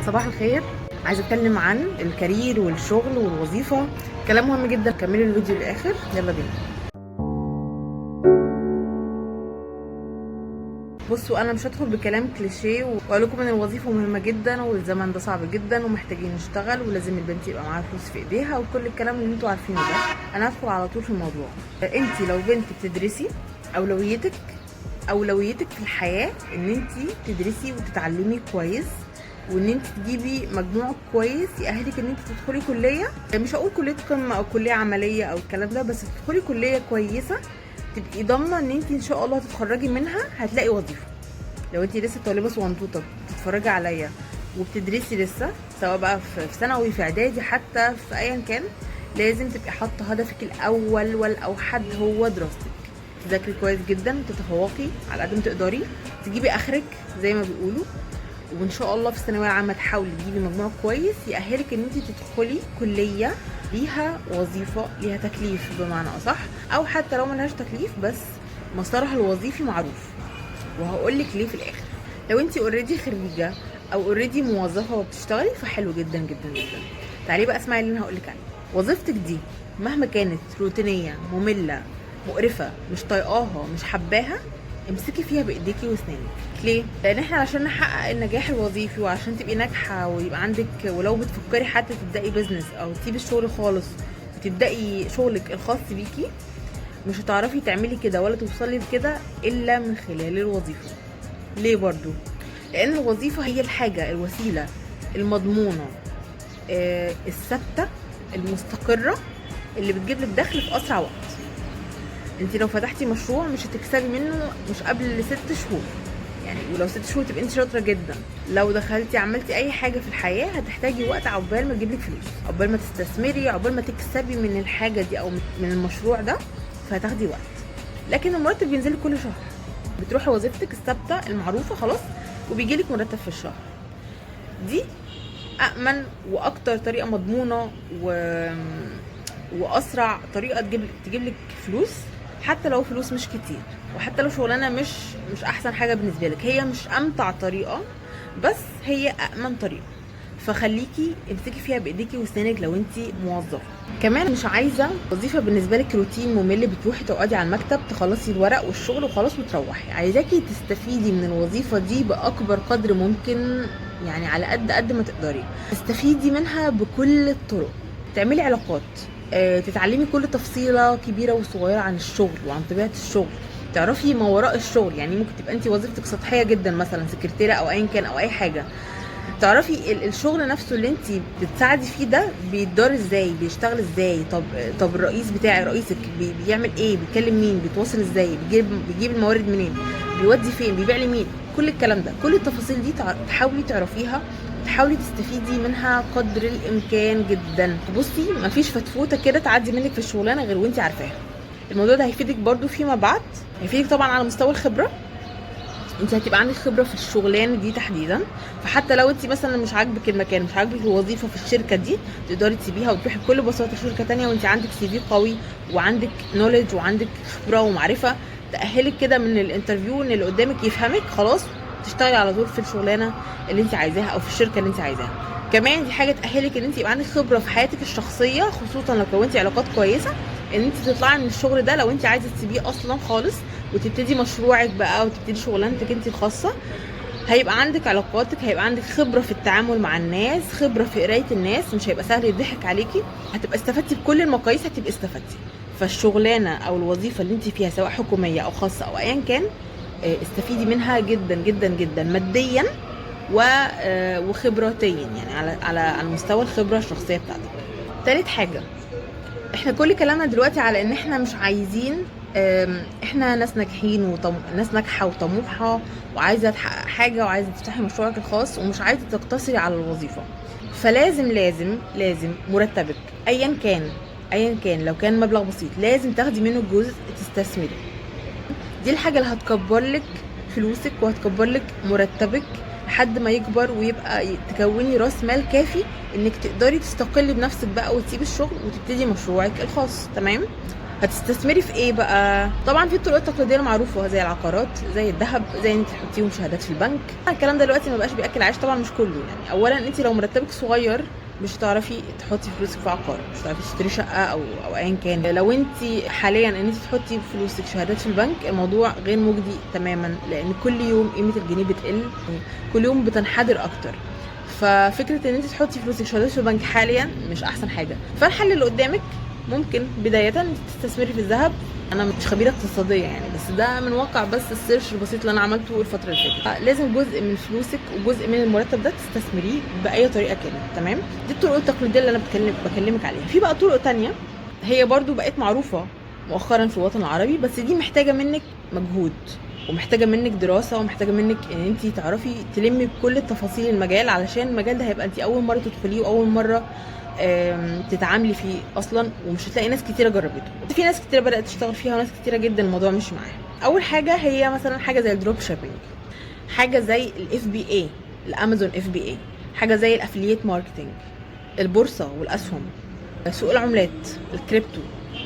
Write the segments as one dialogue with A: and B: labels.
A: صباح الخير. عايزه اتكلم عن ال career والشغل والوظيفة، كلام مهم جدا. كملوا الفيديو للاخر، يلا بينا. بصوا، انا مش هدخل بكلام كليشيه واقول لكم ان الوظيفة مهمة جدا والزمن ده صعب جدا ومحتاجين نشتغل ولازم البنت يبقى معاها فلوس في ايديها وكل الكلام اللي انتوا عارفينه ده. انا هدخل على طول في الموضوع. انت لو بنت بتدرسي، اولويتك في الحياة ان انت تدرسي وتتعلمي كويس، وان انت تجيبي مجموع كويس يأهلك ان انت تدخلي كليه، مش هقول كليه قمة او كليه عملية او الكلام ده، بس تدخلي كليه كويسة تبقي ضامنه ان انت ان شاء الله هتتخرجي منها هتلاقي وظيفة. لو انت لسه طالبه صغنطوطه بتتفرجي عليا وبتدرسي لسه، سواء بقى في ثانوي، في اعدادي، حتى في ايا كان، لازم تبقي حاطه هدفك الاول والاوحد هو دراستك. تذاكري كويس جدا، تتفوقي على قد ما تقدري، تجيبي اخرك زي ما بيقولوا، وان شاء الله في الثانوية العامة تحاولي تجيبي مجموع كويس يأهلك ان انت تدخلي كليه ليها وظيفة، ليها تكليف بمعنى اصح، او حتى لو ملهاش تكليف بس مسارها الوظيفي معروف. وهقول لك ليه في الاخر. لو انت already خريجة او already موظفة وبتشتغلي فحلو جدا جدا جدا. تعالي بقى اسمعي اللي انا هقول لك عليه. وظيفتك دي مهما كانت روتينيه، مملة، مقرفة، مش طايقاها، مش حباها، امسكي فيها بايديكي واسنانك. ليه؟ لان احنا عشان نحقق النجاح الوظيفي وعشان تبقي ناجحة ويبقى عندك، ولو بتفكري حتى تبداي business او تسيبي الشغل خالص وتبداي شغلك الخاص بيكي، مش هتعرفي تعملي كده ولا توصلي لكده الا من خلال الوظيفة. ليه برضو؟ لان الوظيفة هي الحاجة، الوسيلة المضمونه، الثابتة المستقره اللي بتجيب لك دخل في اسرع وقت. انت لو فتحتي مشروع مش هتكسبي منه مش قبل 6 شهور يعني، ولو 6 شهور تبقي انت شاطرة جدا. لو دخلتي عملتي اي حاجة في الحياة هتحتاجي وقت عقبال ما تجيبلك فلوس، عقبال ما تستثمري، عقبال ما تكسبي من الحاجة دي او من المشروع ده، فهتاخدي وقت. لكن المرتب بينزل كل شهر، بتروحي وظيفتك الثابتة المعروفة خلاص وبيجيلك مرتب في الشهر. دي أأمن واكتر طريقه مضمونه واسرع طريقه تجيب لك فلوس، حتى لو فلوس مش كتير، وحتى لو شغلانة مش احسن حاجة بالنسبة لك، هي مش امتع طريقه بس هي أأمن طريقه. فخليكي امسكي فيها بايديكي واسنانك لو انت موظفة. كمان مش عايزه وظيفة بالنسبة لك روتين ممل، بتروحي تقعدي على المكتب تخلصي الورق والشغل وخلاص وتروحي. عايزاكي تستفيدي من الوظيفة دي باكبر قدر ممكن، يعني على قد ما تقدري تستفيدي منها بكل الطرق. تعملي علاقات، تتعلمي كل تفصيله كبيرة وصغيره عن الشغل وعن طبيعة الشغل، تعرفي ما وراء الشغل. يعني ممكن تبقى انت وظيفتك سطحية جدا، مثلا سكرتيره او ايا كان او اي حاجة، تعرفي الشغل نفسه اللي انت بتساعدي فيه ده بيتدار ازاي، بيشتغل ازاي، طب الرئيس بتاعي، رئيسك بيعمل ايه، بيكلم مين، بيتواصل ازاي، بيجيب الموارد منين، بيودي فين، بيبيع لمين، كل الكلام ده، كل التفاصيل دي تحاولي تعرفيها، تحاولي تستفيدي منها قدر الامكان جدا. بصي، مفيش فتفوته كده تعدي منك في الشغلانة غير وانت عارفاها. الموضوع ده هيفيدك برضو فيما بعد، هيفيدك طبعا على مستوى الخبرة، انت هتبقى عندك خبره في الشغلانة دي تحديدا، فحتى لو انت مثلا مش عاجبك المكان، مش عاجبك الوظيفة في الشركة دي، تقدري تسيبيها وتروحي بكل بساطة شركة تانية وانت عندك CV قوي وعندك knowledge وعندك خبره ومعرفة تاهلك كده من ال interview ان اللي قدامك يفهمك، خلاص تشتغلي على طول في الشغلانة اللي انت عايزاها او في الشركة اللي انت عايزاها. كمان دي حاجة تاهلك ان انت يبقى عندك خبره في حياتك الشخصية، خصوصا لو كونتي علاقات كويسة، ان انت تطلعي من الشغل ده لو انت عايزه تسيبيه اصلا خالص وتبتدي مشروعك بقى وتبتدي شغلانتك انت الخاصة. هيبقى عندك علاقاتك، هيبقى عندك خبره في التعامل مع الناس، خبره في قرايه الناس، مش هيبقى سهل يضحك عليكي، هتبقى استفدتي بكل المقاييس، هتبقي استفدتي. فالشغلانه او الوظيفة اللي انت فيها سواء حكومية او خاصة او ايا كان، استفيدي منها جدا جدا جدا ماديا وخبراتيا، يعني على مستوى الخبرة الشخصية بتاعتك. تالت حاجة، احنا كل كلامنا دلوقتي على ان احنا مش عايزين، احنا ناس ناجحين ناس ناجحة وطموحه وعايزه تحقق حاجة وعايزه تفتحي مشروعك الخاص ومش عايزه تقتصري على الوظيفة. فلازم لازم لازم مرتبك ايا كان، ايا كان لو كان مبلغ بسيط لازم تاخدي منه جزء تستثمري. دي الحاجة اللي هتكبر لك فلوسك وهتكبر لك مرتبك لحد ما يكبر ويبقى تكوني راس مال كافي انك تقدري تستقلي بنفسك بقى وتسيبي الشغل وتبتدي مشروعك الخاص. تمام؟ هتستثمري في ايه بقى؟ طبعا في الطرق التقليدية المعروفة زي العقارات، زي الذهب، زي ان انت تحطيهم شهادات في البنك. الكلام ده دلوقتي ما بقاش بياكل عيش طبعا، مش كله يعني. اولا انت لو مرتبك صغير مش هتعرفي تحطي فلوسك في عقار، مش هتعرفي تشتري شقه او ايا كان. لو انت حاليا ان انت تحطي فلوسك شهادات في البنك، الموضوع غير مجدي تماما، لان كل يوم قيمة الجنيه بتقل، كل يوم بتنحدر اكتر. ففكره ان انت تحطي فلوسك شهادات في البنك حاليا مش احسن حاجة. فالحل اللي قدامك ممكن بداية انت تستثمري في الذهب. انا مش خبيرة اقتصادية يعني، بس ده من واقع بس ال search البسيط اللي انا عملته الفترة اللي فاتت. لازم جزء من فلوسك وجزء من المرتب ده تستثمريه باي طريقه كانت، تمام؟ دي الطرق التقليدية اللي انا بكلمك عليها. في بقى طرق تانية هي برضو بقت معروفة مؤخرا في الوطن العربي، بس دي محتاجه منك مجهود ومحتاجة منك دراسة ومحتاجة منك ان انت تعرفي تلمي بكل التفاصيل المجال، علشان المجال ده هيبقى انت اول مرة تدخليه واول مرة تتعاملي فيه اصلا، ومش هتلاقي ناس كتيرة جربته. في ناس كتيرة بدات تشتغل فيها وناس كتيرة جدا الموضوع مش معاها. اول حاجة هي مثلا حاجة زي ال drop shipping، حاجة زي ال FBA، الامازون FBA، حاجة زي ال affiliate marketing، البورصة والاسهم، سوق العملات، الكريبتو،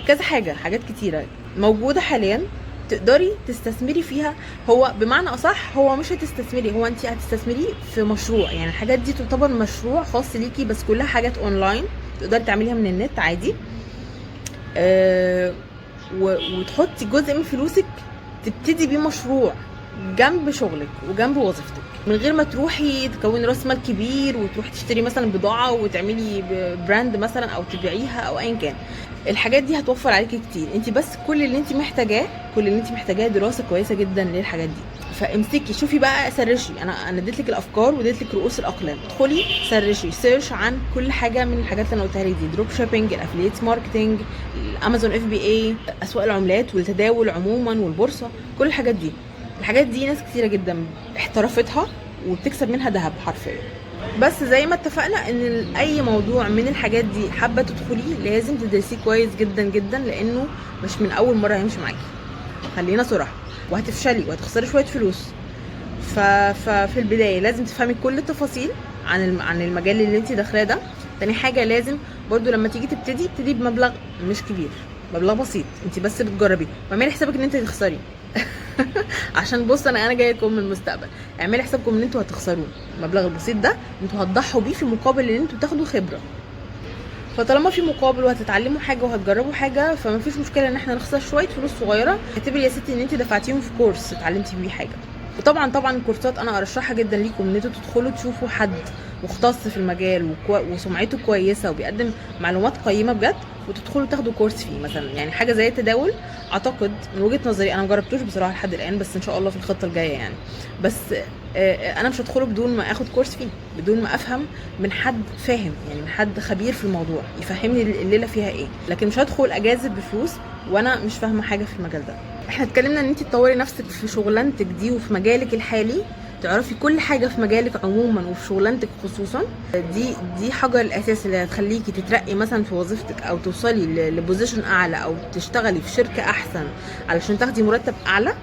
A: كذا حاجة، حاجات كتيرة موجودة حاليا تقدري تستثمري فيها. هو بمعنى اصح هو مش هتستثمري، هو انت هتستثمري في مشروع، يعني الحاجات دي تعتبر مشروع خاص ليكي، بس كلها حاجات اونلاين تقدري تعمليها من النت عادي. وتحطي جزء من فلوسك تبتدي بيه مشروع جنب شغلك وجنب وظيفتك، من غير ما تروحي تكوني راس مال كبير وتروحي تشتري مثلا بضاعة وتعملي brand مثلا او تبيعيها او ايا كان. الحاجات دي هتوفر عليكي كتير. انت بس كل اللي انت محتاجاه دراسة كويسة جدا للحاجات دي. فامسكي شوفي بقى، search ي، انا اديت لك الافكار واديت لك رؤوس الاقلام، ادخلي search ي search عن كل حاجة من الحاجات اللي انا قلتها لك دي، drop shipping، ال affiliate marketing، الامازون FBA، اسواق العملات والتداول عموما والبورصة، كل الحاجات دي. الحاجات دي ناس كتيرة جدا احترفتها وبتكسب منها ذهب حرفيا. بس زي ما اتفقنا ان اي موضوع من الحاجات دي حابة تدخليه لازم تدرسيه كويس جدا جدا، لانه مش من اول مرة هيمشي معاكي، خلينا صراحة، وهتفشلي وهتخسري شوية فلوس. ففي البداية لازم تفهمي كل التفاصيل عن المجال اللي انت داخلاه ده. تاني حاجة لازم برضو لما تيجي تبتدي، ابتدي بمبلغ مش كبير، مبلغ بسيط، انت بس بتجربي، واعملي حسابك ان انت تخسري. عشان بص انا جاية لكم من المستقبل، اعملي حسابكم ان انتوا هتخسروه المبلغ البسيط ده، انتوا هتضحوا بيه في مقابل ان انتوا تاخدوا خبره. فطالما في مقابل وهتتعلموا حاجة وهتجربوا حاجة، فما فيش مشكلة ان احنا نخسر شوية فلوس صغيرة. اعتبري يا ستي ان انت دفعتيهم في كورس اتعلمتي بيه حاجة. وطبعا الكورسات انا ارشحها جدا ليكم ان انتوا تدخلوا تشوفوا حد مختص في المجال وسمعته كويسة وبيقدم معلومات قيمة بجد، وتدخلوا تاخدوا كورس فيه مثلا. يعني حاجة زي التداول اعتقد من وجهه نظري، انا ما جربتوش بصراحة لحد الان، بس ان شاء الله في الخطة الجاية يعني، بس انا مش هدخله بدون ما اخد كورس فيه، بدون ما افهم من حد فاهم، يعني من حد خبير في الموضوع يفهمني الليلة فيها ايه. لكن مش هدخل اجازف بفلوس وانا مش فاهمه حاجة في المجال ده. احنا اتكلمنا ان انت تطوري نفسك في شغلانتك دي وفي مجالك الحالي، تعرفي كل حاجة في مجالك عموما وفي شغلانتك خصوصا. دي حجر الاساس اللي هتخليكي تترقي مثلا في وظيفتك، او توصلي ل position اعلى، او تشتغلي في شركة احسن علشان تاخدي مرتب اعلى،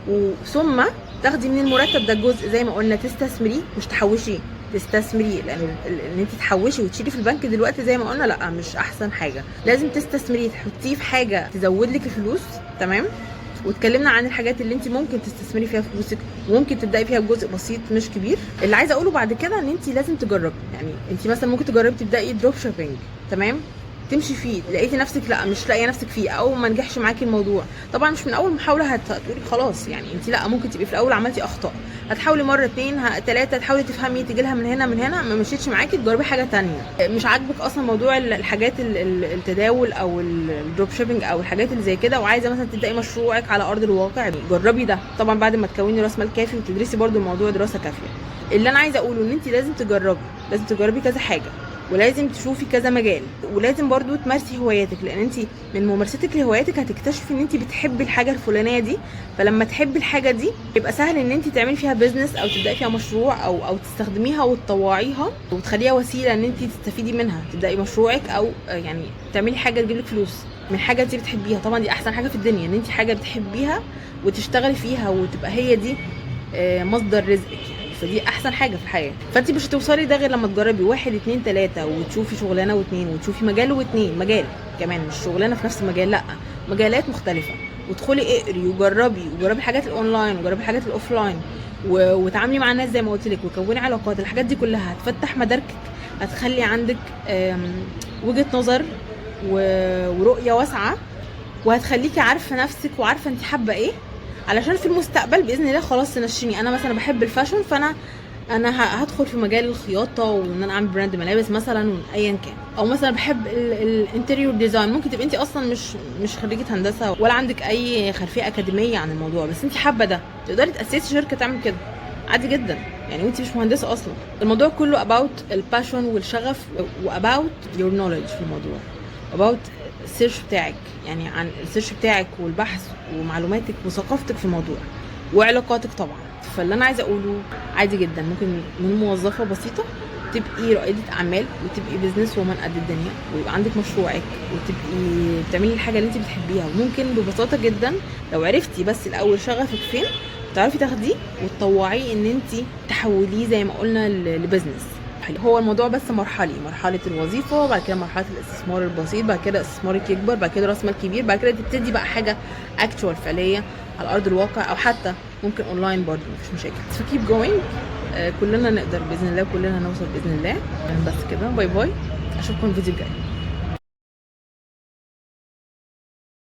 A: وثم تاخدي من المرتب ده جزء زي ما قلنا تستثمريه، مش تحوشيه، تستثمريه. لان ان انت تحوشي وتشيلي في البنك دلوقتي زي ما قلنا لا، مش احسن حاجة. لازم تستثمريه، تحطيه في حاجة تزود لك الفلوس، تمام؟ واتكلمنا عن الحاجات اللي انت ممكن تستثمري فيها فلوسك وممكن تبداي فيها بجزء بسيط مش كبير. اللي عايزه اقوله بعد كده ان انت لازم تجربي. يعني انت مثلا ممكن تجربي تبداي drop shipping، تمام؟ تمشي فيه، لقيتي نفسك لا مش لاقيه نفسك فيه، او ما نجحش معاكي الموضوع. طبعا مش من اول محاولة هتقولي خلاص، يعني انت لا، ممكن تبقي في الاول عملتي اخطاء، هتحاولي مرة اتنين تلاتة، تحاولي تفهمي تيجي لها من هنا من هنا، ما مشيتش معاكي تجربي حاجة تانية. مش عاجبك اصلا موضوع الحاجات التداول او ال drop shipping او الحاجات اللي زي كده، وعايزه مثلا تبداي مشروعك على ارض الواقع، جربي ده طبعا بعد ما تكوني راس مال كافي وتدرسي برده الموضوع دراسة كافيه. اللي انا عايزه اقوله ان انت لازم تجربي، لازم تجربي كذا حاجة، ولازم تشوفي كذا مجال، ولازم برضو تمارسي هواياتك، لان انت من ممارستك لهواياتك هتكتشفي ان انت بتحبي الحاجة الفلانية دي. فلما تحبي الحاجة دي يبقى سهل ان انت تعملي فيها business او تبداي فيها مشروع او تستخدميها وتطوعيها وتخليها وسيلة ان انت تستفيدي منها، تبداي مشروعك او يعني تعملي حاجة تجيب لك فلوس من حاجة انت بتحبيها. طبعا دي احسن حاجة في الدنيا، ان انت حاجة بتحبيها وتشتغلي فيها وتبقى هي دي مصدر رزقك يعني، فدي احسن حاجة في الحياة. فانت مش هتوصلي ده غير لما تجربي 1 2 3، وتشوفي شغلانة واتنين، وتشوفي مجال واتنين، مجال كمان مش شغلانة في نفس المجال، لا مجالات مختلفه، وادخلي اقري وجربي، وجربي الحاجات الاونلاين وجربي الحاجات ال offline، وتعاملي مع الناس زي ما قلت لك، وكوني علاقات. الحاجات دي كلها هتفتح مداركك، هتخلي عندك وجهه نظر ورؤية واسعه، وهتخليكي عارفه نفسك وعارفه انت حابة ايه، علشان في المستقبل باذن الله خلاص تنشني. انا مثلا بحب ال fashion، فانا هدخل في مجال الخياطة وان انا اعمل brand ملابس مثلا ايا كان، او مثلا بحب ال interior design. ممكن تبقي انت اصلا مش خريجة هندسة ولا عندك اي خلفية اكاديمية عن الموضوع، بس انت حابة ده، تقدري تاسسي شركة تعمل كده عادي جدا يعني، وانت مش مهندسه اصلا. الموضوع كله about ال passion والشغف، و about your knowledge في الموضوع، about ال search بتاعك، يعني عن ال search بتاعك والبحث ومعلوماتك وثقافتك في الموضوع وعلاقاتك طبعا. فاللي انا عايزه اقوله، عادي جدا ممكن من موظفة بسيطة تبقي رائدة اعمال وتبقي business woman قد الدنيا، ويبقى عندك مشروعك وتبقي بتعملي الحاجة اللي انت بتحبيها. وممكن ببساطة جدا لو عرفتي بس الاول شغفك فين، تعرفي تاخديه وتطوعيه ان انت تحوليه زي ما قلنا ل business. هو الموضوع بس مرحلي، مرحلة الوظيفه، وبعد كده مرحلة الاستثمار البسيط، بعد كده استثمارك يكبر، بعد كده راس مال كبير، بعد كده تبتدي بقى حاجة actual فعليه على ارض الواقع، او حتى ممكن اونلاين برضه، مفيش مشاكل. ف keep going، كلنا نقدر باذن الله، وكلنا هنوصل باذن الله. بس كده، bye bye، اشوفكم الفيديو الجاي.